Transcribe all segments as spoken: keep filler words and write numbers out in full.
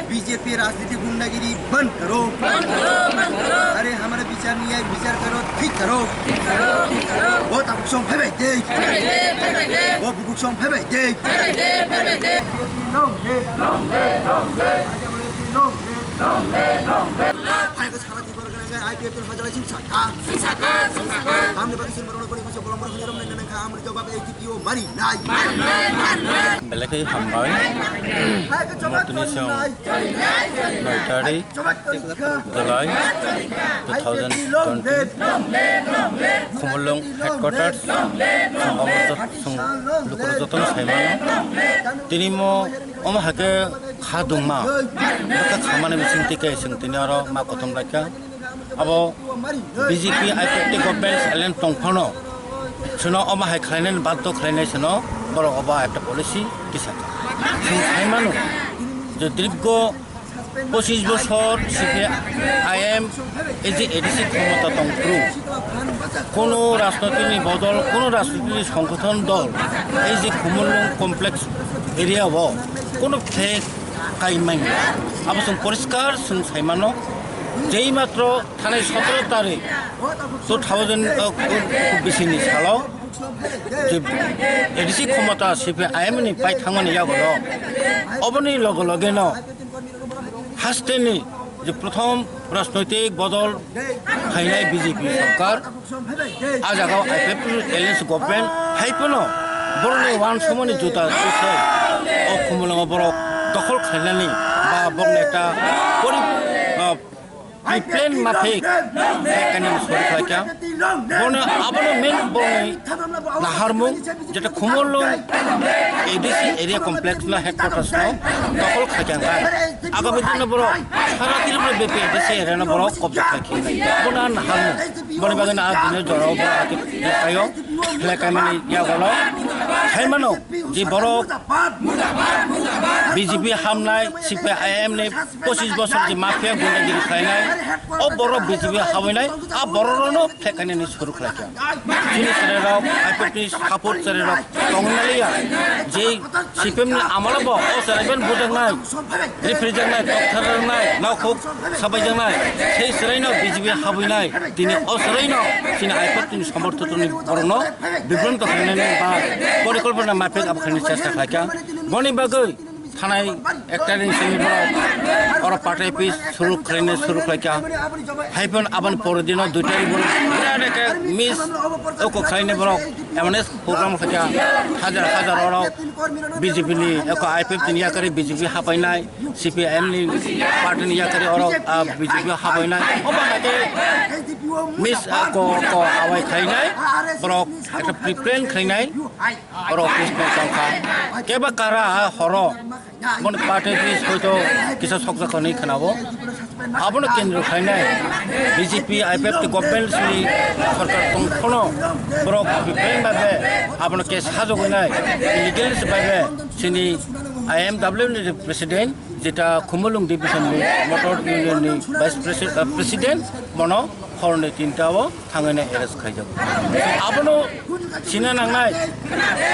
बीजेपी राजनीति गुंडागिरी बंद करो। अरे हमारे विचार नहीं है, विचार करो, ठीक करो। Vote Abuksong phebai de. Vote Abuksong phebai de. Long live, long live, long live. Long live, long live. Hai ko sara di borok nang ai pia pia hajalai sing saka. Sing saka, sing saka. Hamni bagi sing borok ko ni ko bolong borok ni rom nang nang kha hamni jawab ei ki pio mari nai. Mari nai, mari nai. Belai khe hambai. Hai ko jawab Motoni song. Nai tari. July two thousand twenty, Khumulwng headquarters, chwng omo jot-, chwng lukurok jotono sai mano. Tini mo omo hai khe kha dungma, bwkha khamani bising twi khe chwng tini oro ma kothom lai kha. Abo B J P I P F T government alien tong phano, chwngno omo hai khlainani baddo khlainai chwngno borok obo ekta policy kisa kha. Chwng sai mano je dirgo pochis bosor C P I M ei je A D C khomota tong phuru, kono rajnoitik ni bodol, kono rajnoitik ni songgothon dol ei je Khumulwng complex area o kono khe kai manya. Abo chwng poriskar chwng sai mano, jei matro thanai sotoro tarik two thousand, uh, bisi ni salo je A D C khomota C P I M ni pai thangmani yago no, oboni loge loge no hasteni je prothom rajnoitik bodol khainai B J P sorkar, a jaga o I P F T alliance government hai phano borokni uansukmani juda twi se o Khumulwngo borok dokhol khlainani ba borokni ekta pori-, ah, Plan mafik ekani sori khlaikha. Bono abono main boni naharmung jeta Khumulwng A D C area complex no headquarters no dokol khaikha kha. Agami dino borok sara Tripura bepi A D C area no borok kobja khaikha. Bono naharmung boni bagwi na adino jorao borok khayo. Khlai kaimani yagolo. Haimano je borok B J P hamnai C P I M ni pochis bosor je mafia gundagiri khlainai, o borok B J P habainai, a borokno phekanani suru khlaikha. Chini chwrairok, I P F T ni support chwrairok tongnaliya, je C P M ni amolo bo o chwraiban bujaknai, referee jaknai, tokthar jaknai, nokhuk sabai jaknai, sei chwraino B J P habainai, tini o chwraino chini I P F T ni somorthotoni borokno bibronto khlainani ba porikolpona mapik abo khlainani chesta khlaikha. Boni bagwi thanai ekta ring simi borok oro party office suru khlainai suru khlaikha. Haipon aboni poro dino dui tarik borok birat ekta miss oko khlainai borok awareness program khlaikha. Hajar hajar oro B J P ni eko I P F T ni yakari B J P hapainai, C P I M ni party ni yakari oro, ah, B J P hapainai. Obo hai khe miss, ah, ko, ko awai khlainai, borok ekta pre-plan khlainai, borok office no tongkha. Keba kara horo, boni party office hoito kisa sokjak hinwi khnao. Abono kendro khlainai B J P I P F T government sini sorkar tongphano borok bebeng babe abono case sajogwinai illegal babe sini I M W ni president jeta Khumulwng division ni motor union ni vice president, uh, president bono horni tinta o thangwinai arrest khaijago. Abono sina nangnai,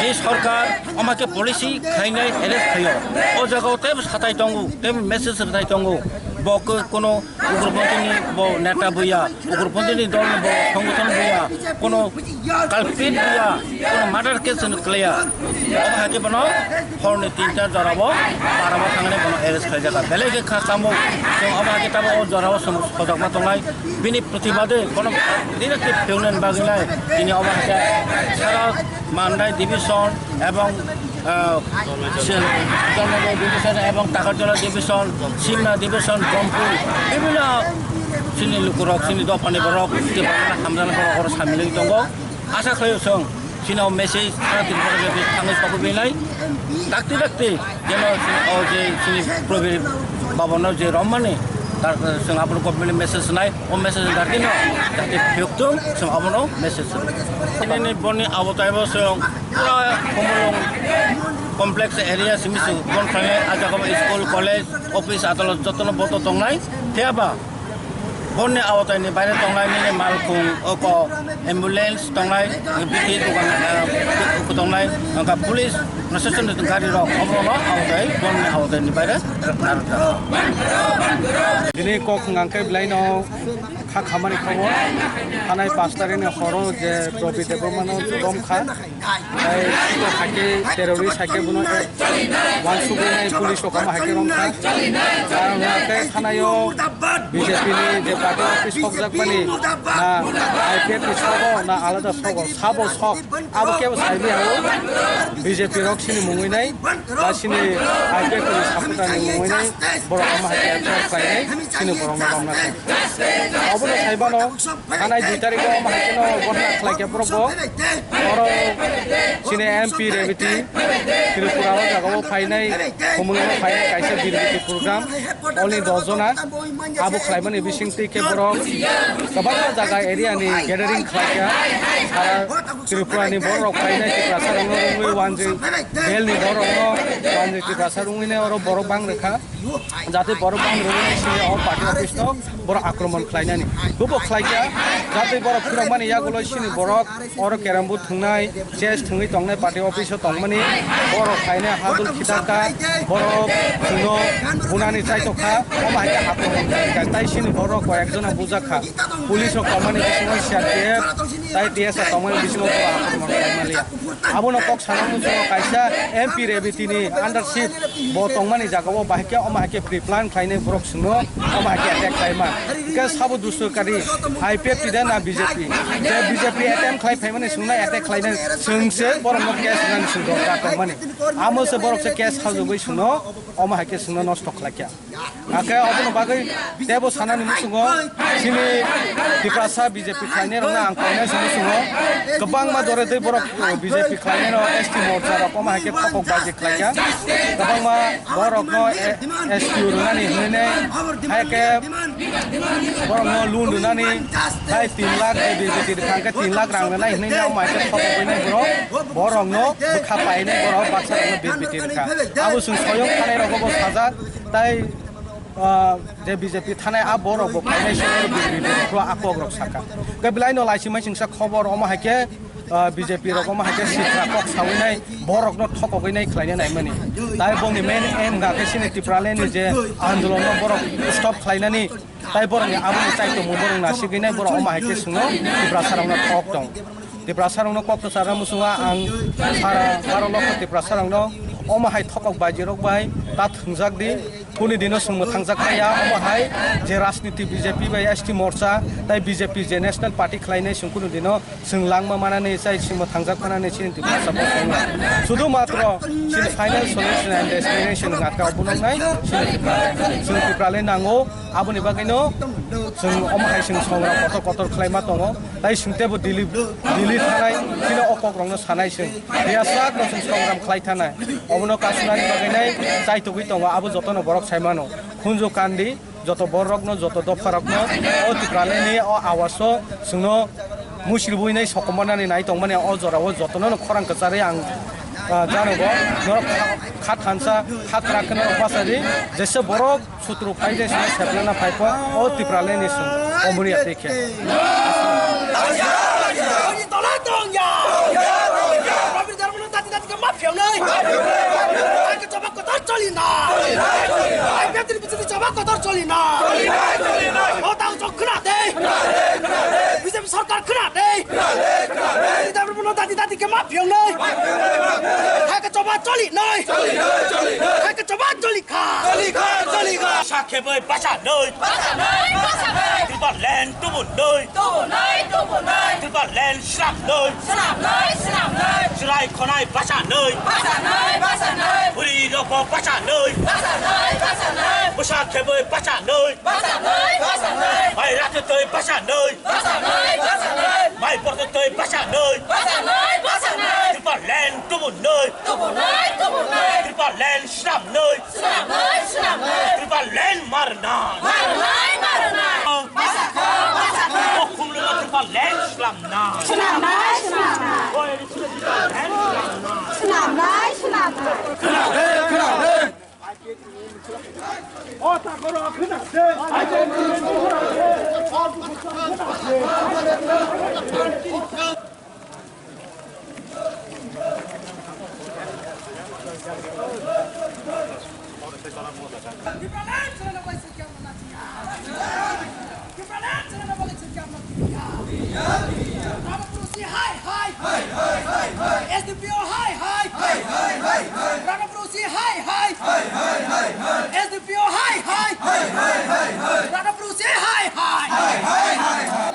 je sorkar omo khe policy khainai arrest khaio. O jaga o tebo satai tongo, tebo message rwtai tongo. Bo ko-, kono ugroponthi ni bo neta buya, ugroponthi ni dol ni bo songgothon buya, kono culprit buya, kono murder case no kleya. Obo hai khe bono horni tinta jora bo para bo thangwi bono arrest khaijak. Belai khe kha kamo, chwng obo hai khe tamo o jora o chwng sojak ma tongnai. Bini protibade bono dina khe phewnen bagwi nai. Tini obo hai khe sara Mandai division ebong, ah, se-, Chandra division ebong Takarjala division, Simna division, Bompui, bibhinno chini lukurok, chini dophani borok, tei hamjani borok oro samil wngwi tongo. Asa khlaio chwng, chini o message sara Tripura rok thangwi sokwi nai. Dakti dakti, jeno o je chini Prabir Babanno je rommani, tar chwng abono government message nai, o message dakti no, dakti phiyok thung, chwng abono message. Nini boni abo taibo chwng pura Khumulwng Complex area simi su bon khlainai, ah jaga o school, college, office, adalot jotono boto tongnai. Phiya ba bonni awatani baire tongnai nini malkhung, oko ambulance tongnai, bithi dogan, ah, tongnai, wngkha police, procession gari rok obono awatai bonni awatani baire narwkha. Bini kok hwnkha khe belai no kha khamani khobor. Thanai pash tarikni horo je Probi Debbarmano romkha. Tai siko hai khe terrorist hai khe bono wansugwi nai police rok omo hai khe romkha. Ang hwnkhe thanaio B J P ni je party office sokjakmani na I P F ni sogo na alada sogo sabo sok abo kebo saimaya o B J P rok sini mungwi nai ba sini I P F ni supporter ni mungwi nai borok omo hai khe attack khlainai sini borokno romna khe. Obono saimano, thanai dui tarikh o omo hai kheno ghotna khlai khe borok bo. Oro chini M P Rebiti, Tripura o jaga o phainai, Khumulwng o phainai kaisa birbiti program, only dos jona. Abo khlaimani bising twi khe borok kwbangma jaga area ni gathering khlai kha. Sara Tripura ni borok rok phainai, Tiprasa rok no rwngwi wanjwi, bel ni borok no wanjwi Tiprasa rwngwi nai oro borok bang rwkha. Jate borok bang rwmani simi o party office no borok akromon khlainani. Bobo khlaikha, jate borok phirokmani yagulo sini borok oro carrom board thwngnai, chess thwngwi tongnai party office o tongmani. Borok khainai hadul khitakha, borok chwngno bunani chaitokha, omo hai khe akromon khlaikha. Tai sini borok koi ekjona bujakha. Police rok tongmani bisingo C R P F, tai T S R tongmani bisingo borok akromon khlaimaliya. Abono kok sana muchungo kaisa M P Rebiti ni undership bo tongmani jaga o bahai khe omo hai khe pre-plan khlainai borok chwngno omo hai khe attack khlaima. Hwnkhe sabo dusturkari I P F T de na B J P? Je B J P attempt khlai phaimani chwngno attack khlainai chwng se borokno case rwnani chwng dorkar tongmani. Amo se borok se case sajagwi chwngno omo hai khe chwngno nosto khlaikha. Hakhe obono bagwi teibo sanani muchungo chini Tiprasa B J P khlainai rokno ang koinai se muchungo kwbangma dore tei borok B J P khlainai rok S T morcha rok omo hai khe thokok baji khlaikha. Kwbangma borokno, eh, S T U rwnani hinwi nai hai khe borokno loan rwnani hai tin lakh, B J P rwkha hwnkhe tin lakh rang rwnai hinwi nai omo hai khe thokok bainai borok borokno bwkha painai borok baksa rokno B J P rwkha. Abo chwng soyong khanai rogo bo sajak tai ah, je B J P thanai a borok bo phainai se oro B J P borok a kok rok saka. Ke belai no laisi mai singsa khobor omo hai khe, ah, B J P rok omo hai khe sitra kok sawi nai borok no thokogwi nai khlaina nai mani. Tai bongni main aim ga khe sini Tipraland ni je andolon no borok stop khlainani tai borok ni aboni chai tongmung borok nasigwi nai borok omo hai khe swngo Tiprasa rok no thok tong. Tiprasa rokno kok kwcharo muchungo ang sara baro lokho Tiprasa rokno omo hai thokok baji rok bai ta thwngjak di. Kunu dino chwng mwthangjak ya omo hai je rajniti B J P bai S T morcha tai B J P je national party khlainai chwng kunu dino chwng langma manani chai chwng mwthangjak phanani chini Tiprasa bo tongo. Sudu matro chini final solution and destination wngkha obo noknai chini Tiprasa. Chwng Tiprasa le nango aboni bagwino chwng omo hai chwng songra kotor kotor khlaima tongo. Tai chwng teibo Delhi, Delhi thanai, chini o kokrokno sanai chwng. Phiya sak no chwng songram khlai thanai. Obono kasunani bagwi nai chaitugwi tongo, abo jotono borok sai mano. Khunju kandi, joto borokno, joto dopharokno, o Tipralandni o awaso chwngno musiribwi nai sokomornani nai tongmani o jorao jotono khorang kwcharwi ang, ah, janogo. Norok kha, kha thansa, kha kwrak khe norok bachadi, jesa borok Sutru phai de sini seplana phai po, o Tipralandni sung, omuri ati khe. Chini tola tong ya. Robert Dharmano tati tati ke mafia nai. Ai ke choba kotor choli na. Ai Baptist bichini choba kotor choli na. O tang chok khna de. B J P sarkar khna de. Robert Dharmano tati tati ke mafia nai. Ai ke choba choli nai. Ai ke choba choli kha. Choli kha, choli kha. Sakhe bai basa nai. Basa nai, basa nai. Tipraland tubu nai. Tubu nai, tubu nai. Tipraland slam nai. Slam nai, slam nai. Chwrai khonai basa nai. Basa nai, basa nai. Buri rokbo basa nai. Basa nai, basa nai. Bwsa khe bai basa nai. Basa nai, basa nai. Mai rakhe tei basa nai. Basa nai, basa nai. Mai porte tei basa nai. Basa nai, basa nai. Tipraland tubu nai. Tubu nai, tubu nai. Tipraland slam nai. Swnamnai, swnamnai. Tipraland marna. Marnai, marnai. Basa kha, basa kha. Bokhumlwino Tipraland swnamna. Swnamnai, swnamnai. Boyani swnamnai. Swnamnai, swnamnai. Ramapurusi hai hai. Hai hai hai hai. S D P O hai hai. Hai hai hai hai. Ramapurusi hai hai. Hai hai hai hai. S D P O hai hai. Hai hai hai hai. Ramapurusi hai hai. Hai hai hai hai.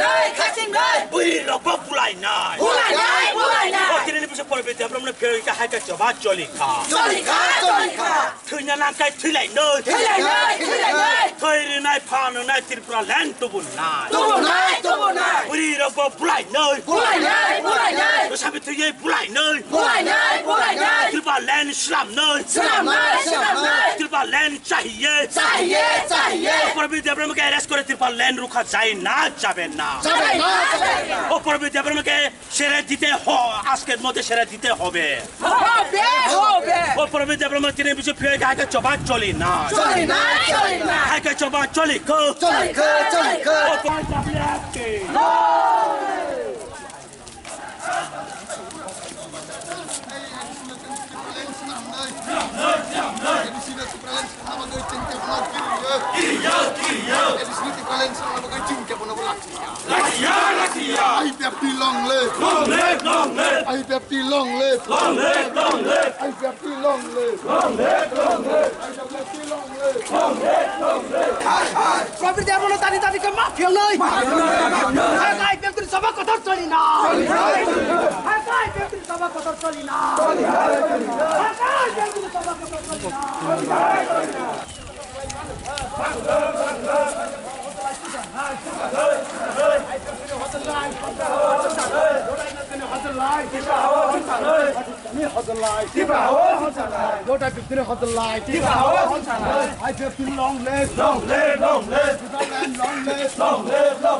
Nai khasing nai. Bwrwi rok bo bulai nai. Bulai nai, bulai nai. O tini ni bwswk porbi Debbarma no phiyok kha hai khe choba choli kha. Choli kha, choli kha. Thwina nang khe thwi lai nai. Thwi lai nai, thwi lai nai. Thwi rinai phan wngnai Tripura land tubu nai. Tubu nai, tubu nai. Bwrwi rok bo bulai nai. Bulai nai, bulai nai. Bwsa bi thwi ye bulai nai. Bulai nai, bulai nai. Tripura land slam nai. Slam nai, slam nai. Tripura land chahiye. Chahiye, chahiye. Porbi Debbarma ke arrest kore Tripura land rukha jai na jabe na. Jabe na, jabe na. O Porbi Debbarma ke ছেড়ে দিতে হ-, আজকের মধ্যে ছেড়ে দিতে হবে। হবে, হবে। ও প্রবীণ দেববর্মা তিনি কিছু ফিরে আগে জবাব চলি না। চলি না, চলি না। আগে জবাব চলি কো। চলি কো, চলি কো। ও প্রবীণ দেববর্মা আজকে। Lachiya, lachiya. I P F T long live. Long live, long live. I P F T long live. Long live, long live. I P F T long live. Long live, long live. I P F T long live. Long live, long live. Hai, hai. Prabir Debbarma tani tani ke maaf yang nai. Maaf yang nai, maaf yang nai. Hai, hai, I P F T ni sabha kotor choli na. Choli nai, choli nai. Hai, hai, I P F T ni sabha kotor choli na. Choli nai, choli nai. Hai, hai, I P F T ni sabha kotor choli na. Choli nai, choli nai. Long live, long live, long live. Long live, long live.